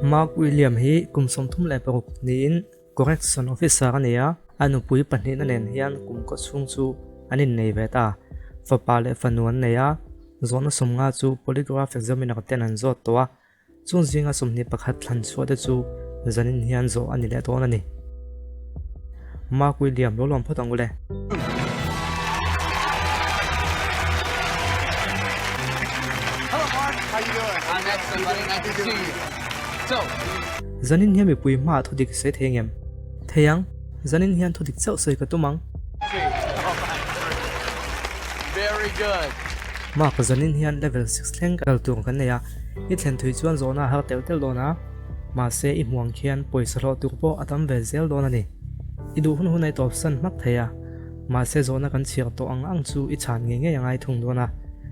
Mark William hi kum 36 niin Correction Officer a ni a, a nupui pahnihna nen hian kum kaw chhung chu an innei ve ta. Fapa leh fanu an nei a, zawhna 50 chu polygraph examiner ten an zawt tawh a, Chung zinga 21 thlan chhuah te chu zanin hian zawh a ni leh dawn a ni. Mark William lo lawm phawt ang u le. Zanin hian mipui hmaah thu dik sawi thei ngem? Thei ang, zanin hian thu dik chauh sawi ka tum ang. Mark, zanin hian level six thleng kal tur kan nei a. I thlen thui chuan zawhna a har telh telh dawn a, mahse i hmuang khian pawisa hlawh tur pawh a tam ve zel dawn a ni. I duh hun hun a i tawpsan hmak thei a, mahse zawhna kan chhiar tawh ang ang chu i chhan ngei ngei a ngai thung dawn a.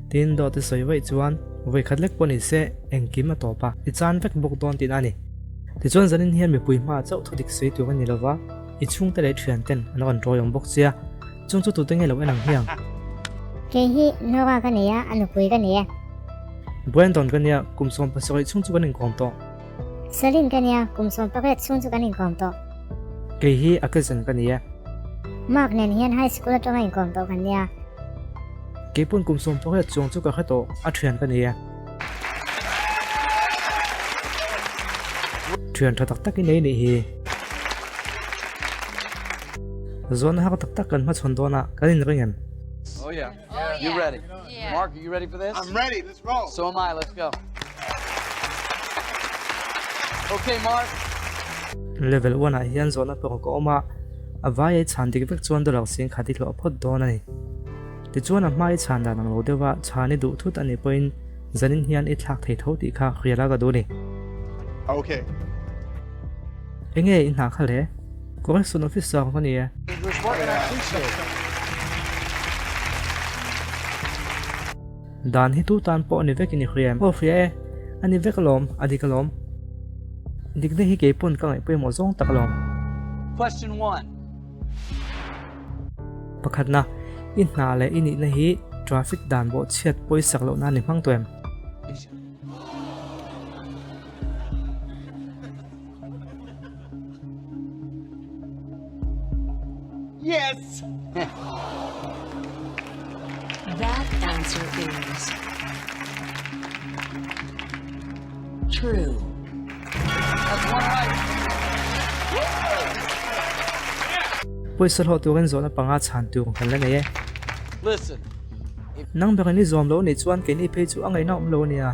Tin, dawt i sawi vaih chuan vawikhat lek pawh ni se engkim a tawp a, i chan vek bawk dawn tihna a ni. Tichuan zanin hian mipui hmaah chauh thudik sawi tur a ni lova, i chhungte leh thianten an rawn tawi awm bawk sia, Chung chu tute nge lo en ang hiang? Kei hi Nora ka nei a, a nupui ka nei e. Brandon ka nia, kum 17 chhung chu kan inkawm tawh. Celine ka nia, kum 18 chhung chu kan inkawm tawh. Kei hi a cousin ka ni e. Mark nen hian high school atanga inkawm tawh kan nia. Kei pawn kum 18 chuang chu ka hre tawh, a thian ka ni e. Thian tha tak tak i nei nih hi. Zawn har tak tak kan hmachhawn dawn a, kan inring em? Oh yeah. You ready? Mark, are you ready for this? I'm ready. Let's roll. So am I. Let's go. Okay, Mark. Level 1 ah hian zawhna paruk a awm a, a vai ei chhan dik vek chuan dollar 10,000 i hlawh phawt dawn a ni. Tichuan a hma i chhan dan ang lo deuh a, chhan i duh thut a nih pawhin zanin hian i thlak thei tho tih kha hrial a ka duh a ni. Okay. Enge i hna kha le? Correction officer ka ni e. Dan hi tu tan pawh a ni vek in i hria em? Aw hria e. A ni vek alawm, a dik alawm. Dikna hi kei pawn ka ngaih pawimawh zawng tak alawm. Question 1. Pakhatna, i hna leh i nihna hi traffic dan bawhchhiat pawisak lohna a ni hmang tawh em? Yes! That answer is true. That's one right. Pawisa hlawh turin zawhna panga chhan tur kan la nei e. Listen. Nang berin i zawm lo nih chuan keini phei chu a ngaihna awm lo a nia.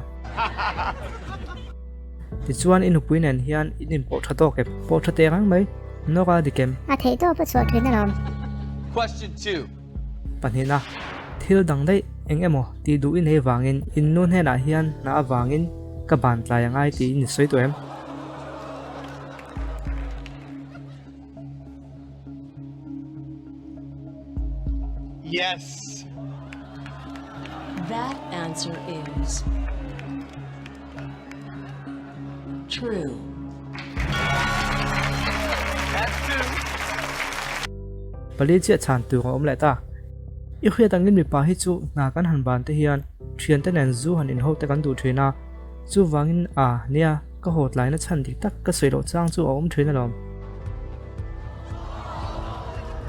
Tichuan i nupui nen hian in inpawh tha tawk em? Pawh tha teh reng mai. Nora dik em? A theih tawp a chhuah thin alawm. Question 2. Pahnihna, thil dang daih eng emaw tih duh i nei vangin in nu hnenah hian hna avangin ka ban tlai a ngai tiin i sawi tawh em? Yes. That answer is true. That's two. Pali chiah chhan tur a awm leh ta. I hriat angin mipa hi chu hna kan han ban te hian thiante nen zu han inho te kan duh thin a, chuvangin a nia ka haw tlaina chhan dik tak ka sawi loh chang chu a awm thin alawm.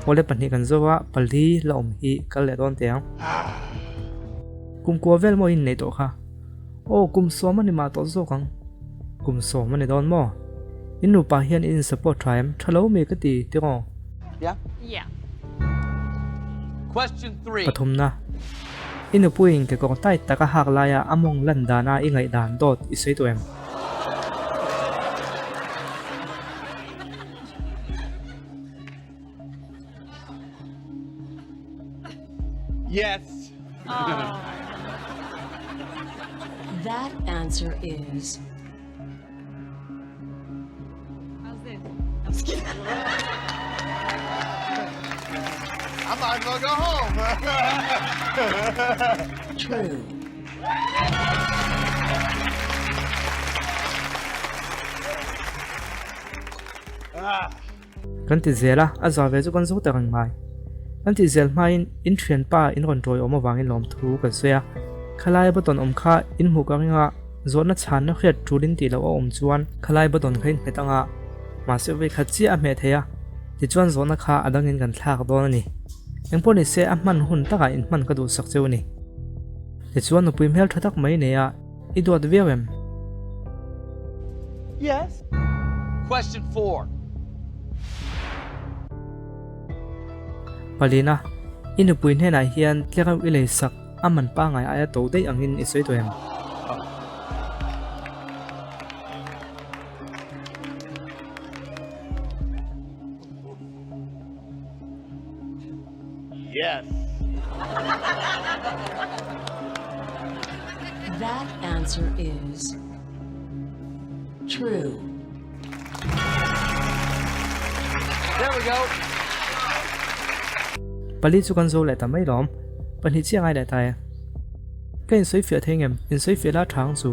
Awle pahnih kan zo a, pali la awm hi kal leh dawn teh ang. Kum kua vel maw in neih tawh kha? Aw, kum sawm a ni mah tawh zawk ang. Kum sawm a ni dawn maw? In nupa hian in support tha em? Tha lo mi ka ti tiraw? Yeah? Yeah. Question 3. Pathumna, I nupuiin kekawr tight taka hak laia a mawng lan dana i ngaihdan dawt i sawi tawh em? Yes. That answer is How's this? I might as well go home. true. Kan ti zel a, a za ve chu kan zo ta reng mai. Kan tih zel hmain in thianpa in rawn tawi awm avangin lawmthu kan sawi a, khalai button awm kha in hmuh ka ring a. Zawhna chhanna hriat tulin tih loh a awm chuan khalai button kha in hmet ang a, mahse vawikhat chiah a hmeh thei a, tichuan zawhna kha a dangin kan thlak dawn a ni. Engpawh ni se a hman hun takah in hman ka duhsak cheu a ni. Tichuan nupui hmel tha tak mai nei a, i duat viau em? Yes. Question 4. Palina, i nupui hnenah hian tlereuh i lei sak a man pangai aia to daih angin i sawi tawh em? Yes. That answer is true. There we go. Pali chu kan zo leh ta mai lawm. Pahnih chiah ngai leh ta e. Ka insawi fiah thei ngem? Insawi fiah la tha ang chu.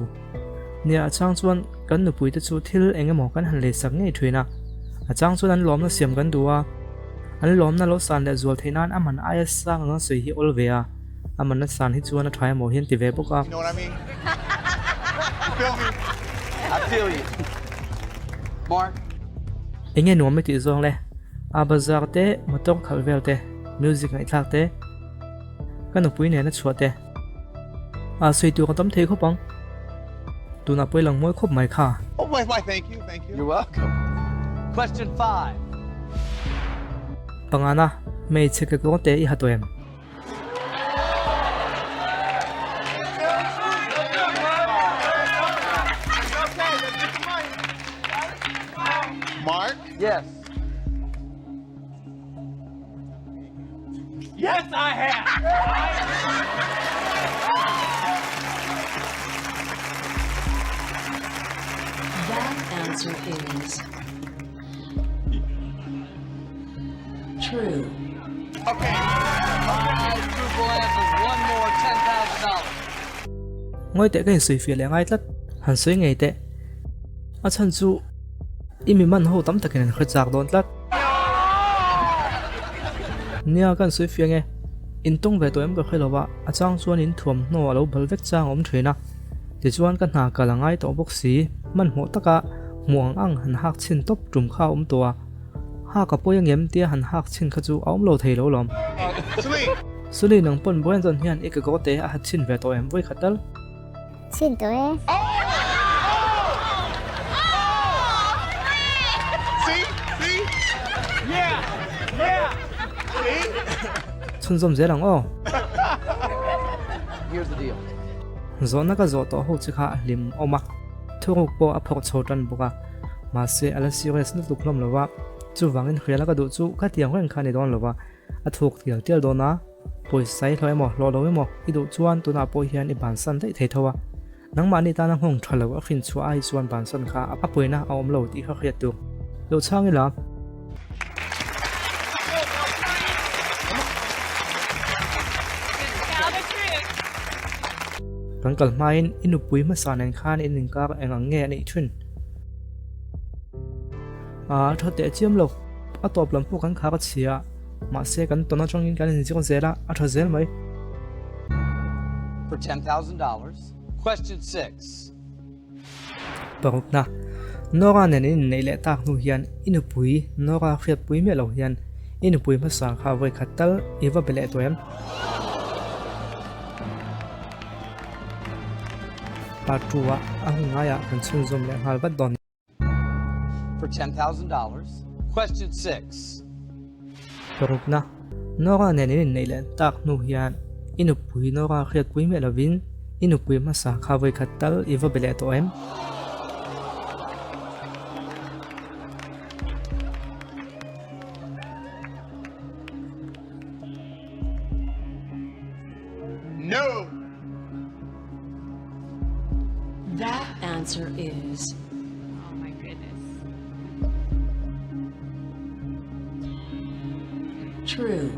Nia a chang chuan kan nupui te chu thil eng emaw kan han lei sak ngei thin a. A chang chuan an lawmna siam kan duh a. An lawmna lo san leh zual theih nan a man aia sang anga sawi hi awl ve a. A man a san hi chuan a tha emaw hian ti ve bawk a. You know what I mean? You feel me? I feel you. Mark. Enge nuam i tih zawng le? A bazar te, motor khalh vel te, music ngaihthlak te, ka nupui nena chhuah te. A sawi tur a tam thei khawp ang. Tunah pawh i lang mawi khawp mai kha. Oh why why thank you thank you. You're welcome. Question 5. Pangana, hmeichhe kekawng te i ha tawh em? Mark? Yes. Yes, I have. That answer is true. Okay. Five truthful answers. One more $10,000. Ngawi teh ka insawi fiah leh ngai tlat. Han sawi ngei teh. A chhan chu i mi man ho tam takin an hre chak dawn tlat. Nia ka insawi fiah nge. In tawng ve tawh em ka hre lo va, a chang chuan in thuamhnaw a lo bal vek chang a awm thin a. Tichuan ka hna kal a ngai tawh bawk si, hmanhmawh taka hmuh ang ang han hak chhin tawp tum kha a awm tawh a. Ha ka pawi angem tia han hak chhin kha chu a awm lo thei lo lawm. Suli nang pawn Brandon hian i ka gote a ha chhin ve tawh em vawi khat tal? Chhin tawh e. Chhunzawm zel ang aw. Zawhna ka zawh tawh ho che kha a hlim awm a, thuruk pawh a phawrh chho tan bawk a. Mahse, a la serious lutuk hlawm lo va, chuvangin hriala ka duh chu khatiang reng kha a ni dawn lo va, a thuk tial tial dawn a, pawisa i hlawh emaw hlawh lo emaw i duh chuan tunah pawh hian i bansan daih thei tho a, nangmahni tana nghawng tha lo a hrin chhuah ai chuan bansan kha a pawina a awm lo tih kha hriat tur lo chhang ila. Kan kal hmain i nupui hmasa nen khan in inkar eng ang nge a nih thin? A tha teh chiam lo, a tawp lam pawh kan khar a chhia, mahse kan tawn atangin kan inzir zel a, a tha zel mai. For $10,000, question 6. Parukna, Nora nen in inneih leh tak hnu hian i nupui Nora hriatpui miah lo hian i nupui hmasa kha vawi khat tal i va be leh tawh em? Part 2 ah a hun ngaiah kan chhunzawm leh nghal vat dawn. For $10,000, question 6. Parukna, Nora nen in inneih leh tak hnu hian i nupui Nora hriatpui miah lovin i nupui hmasa kha vawi khat tal i va be leh tawh em? No! That answer is Oh my goodness. True.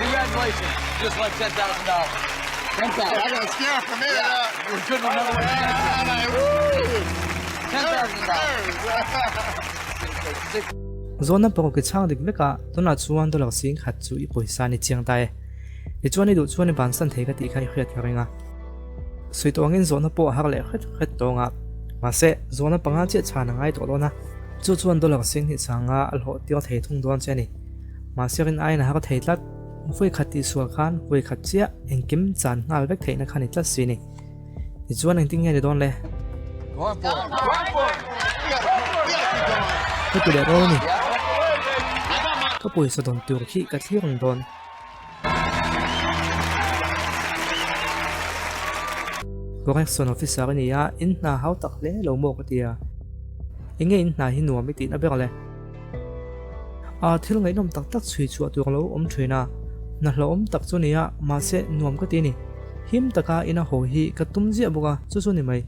Congratulations. Just like $10,000. 10,000. I got scared for a minute. Yeah. We couldn't remember what the answer. $10,000. Zawhna paruk i chhang dik vek a, tunah chuan dollar sing khat chu i pawisa a ni chiang ta e. Tichuan i duh chuan i bansan thei ka tih kha i hriat ka ring a. Sawi tawh angin zawhna pawh a har leh hret hret tawng a, mahse zawhna panga chiah chhan a ngai tawh dawn a, chu chuan dollar singhnih sanga a hlawh tir thei thung dawn che a ni. Mahse rin aiin a har thei tlat, vawi khat tihsual khan vawi khat chiah engkim chan nghal vek theihna kha ni tlat si a ni. Tichuan engtin nge ni dawn le? Ka ti leh dawn a ni. Ka pawisa dawn tur khi ka thlir ang dawn. Correction officer a ni a, in hna hau tak hle lo maw ka ti a. Enge in hna hi nuam i tihna ber le? A thil ngaihnawm tak tak chhui chhuah tur lo awm thin a, hna hlauhawm tak chu ni a, mahse nuam ka ti a ni. Him taka ina haw hi ka tum ziah bawk a, chu chu ni mai.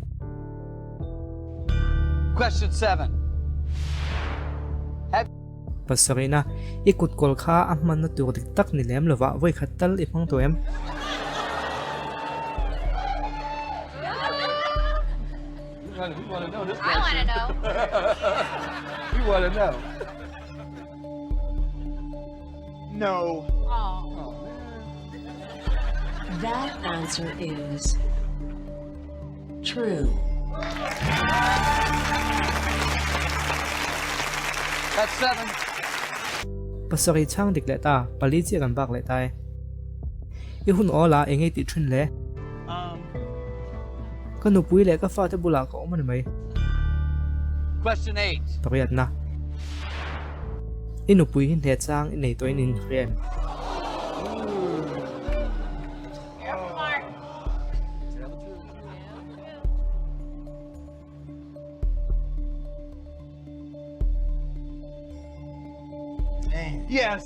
Question 7. Have. Pasarihna, I kut kawl kha a hmanna tur dik tak ni lem lovah vawi khat tal i hmang tawh em? I want to know. We want to know. No. Oh. That answer is true. That's seven. Pasarih chhang dik leh ta, pali chiah kan bak leh ta e. I hun awl a, eng ei tih thin le? Ka nupui leh ka fate bulah ka awm a ni mai. Question 8. Pariatna. I nupui hi hneh chang i nei tawhin in hria em? Yes.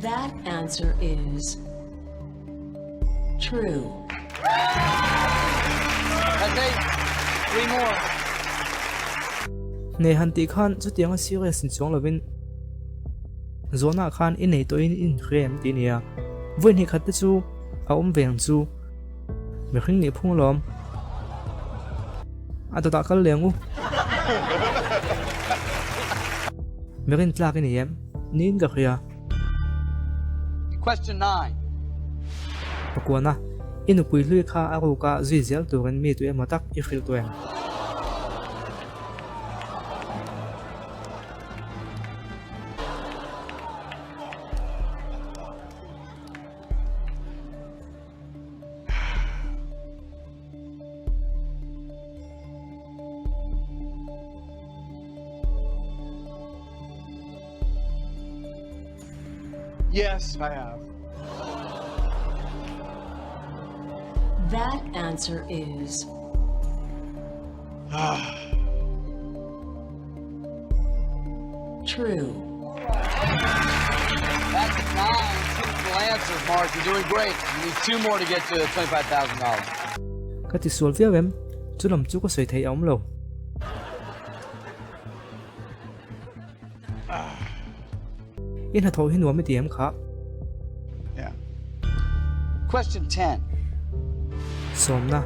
That answer is true. That's eight. Three more. Hneh han tih khan chutianga serious ni chuang lovin zawhna khan i nei tawhin i inhria em tih a ni a. Vawi hnih khat te chu a awm ve ang chu. Mihring nih phung alawm. A dawtah kal leh ang u. Mirin tlak i ni em? Niin ka hria. Question 9. Pakuana, i nupui hlui kha a ruka zui zel turin mi tu emaw tak i hrilh tu em? Yes, I have. That answer is true. That's nine truthful answers, Mark. You're doing great. You need two more to get to $25,000. Ka ti sual viau em? Chu lam chu ka sawi thei a awm lo. I hnathawh hi nuam i ti em kha? Yeah. Question 10. Sawmna,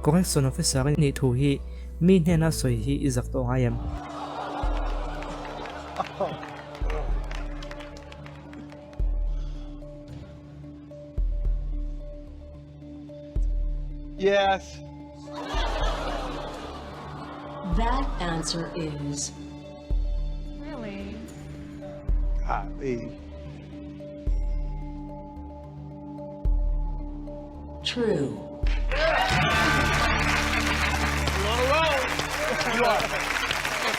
Correction Officer i nih thu hi mi hnena sawi hi i zak tawh ngai em? Yes. That answer is Really? Golly. True. Here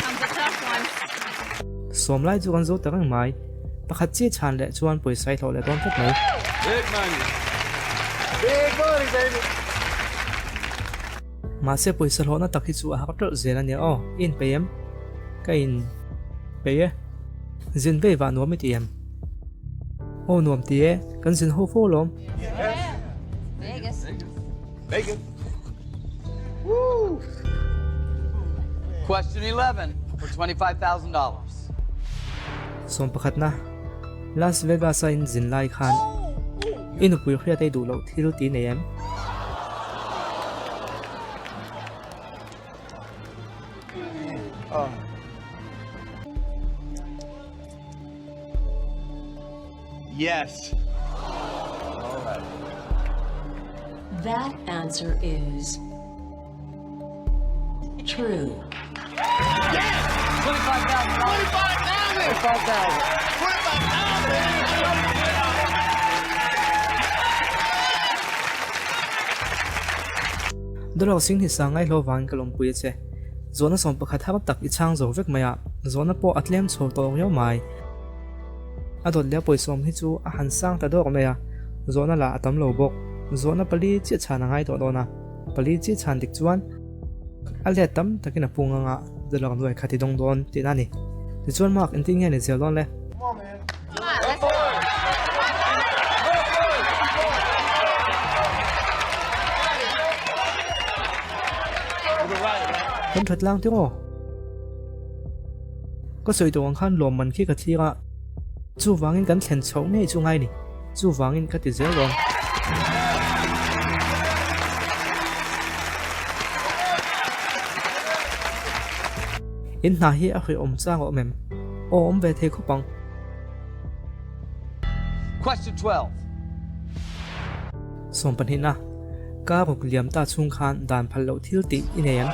comes a tough one. Sawm lai chu kan zo ta reng mai. Pakhat chiah chhan leh chuan pawisa i hlawh leh dawn tlat mai. Big money. Big money, baby. Mahse pawisa hlawhna tak hi chu a har teuh zel a nia aw, i inpeih em? Ka in peih e. Zin vei vah nuam i ti em? Aw nuam ti e, kan zin ho fo lawm. Vegas. Vegas. Question 11 for $25,000. Sawm pakhatna, Las Vegas a in zin lai khan i nupui hriat ei duh loh thil ti nei em? Yes. That answer is true. Dollar sing hi sang ngai hlo vangin ka lawmpui a che. Zawhna sawm pakhat har tak i chhang zo vek mai a, zawhna pawh a tlem chho tawh riau mai. A dawt leh a pawisawm hi chu a han sang ta dawk mai a, zawhna lah a tam lo bawk. Zawhna pali chiah chhan a ngai tawh dawn a, pali chiah chhan dik chuan a let tam takin a pung anga dollar nuai khat i dawng dawn tihna a ni. Tichuan Mark engtin nge ni zel dawn le? Kan that lang tiraw? Ka sawi tawh ang khan lawmman khi ka thlir a, chuvangin kan thlen chhoh ngei chu ngai ni, chuvangin ka ti zel dawn. In hna hi a hawihawm chang a awm em? Aw awm ve thei khawp ang. Question 12. Sawmpahnihna, Ka ruk liam ta chhung khan dan phal loh thil tih i nei em?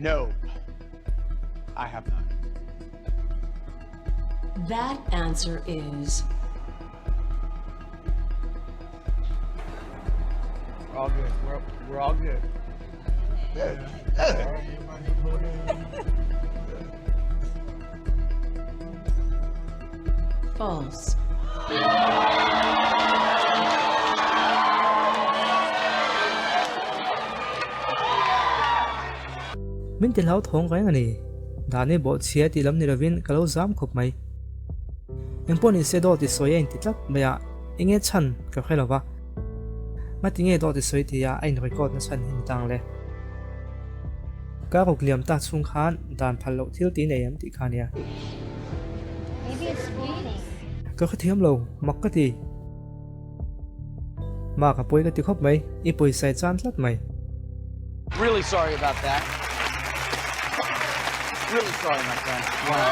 No, I have not. That answer is We're all good. We're, we're all good. False. Min ti hlauthawng reng a ni. Dani bawhchhia tih lam ni lovin ka lo zam khawp mai. Engpawh ni se dawt i sawi a inti tlat mai a, enge chhan ka hre lo va. Ngati nge dawt i sawi tia a in record na chhan hi ni tang le. Ka ruk liam ta chhung khan dan phal loh thil ti nei em tih kha nia. Ka hrethiam lo, mak ka ti. Mak a pawi ka ti khawp mai, i pawisa i chan tlat mai. Really sorry about that. Really sorry my friend. Wow.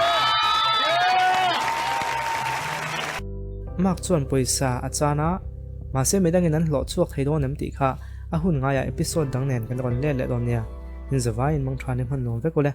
Mark chuan pawisa a chan a, mahse midangin an hlawh chhuak thei dawn em tih kha a hun ngaiah episode dang nen kan rawn let leh dawn nia. Inzavaiin mangtha ni hman nuam vek ule.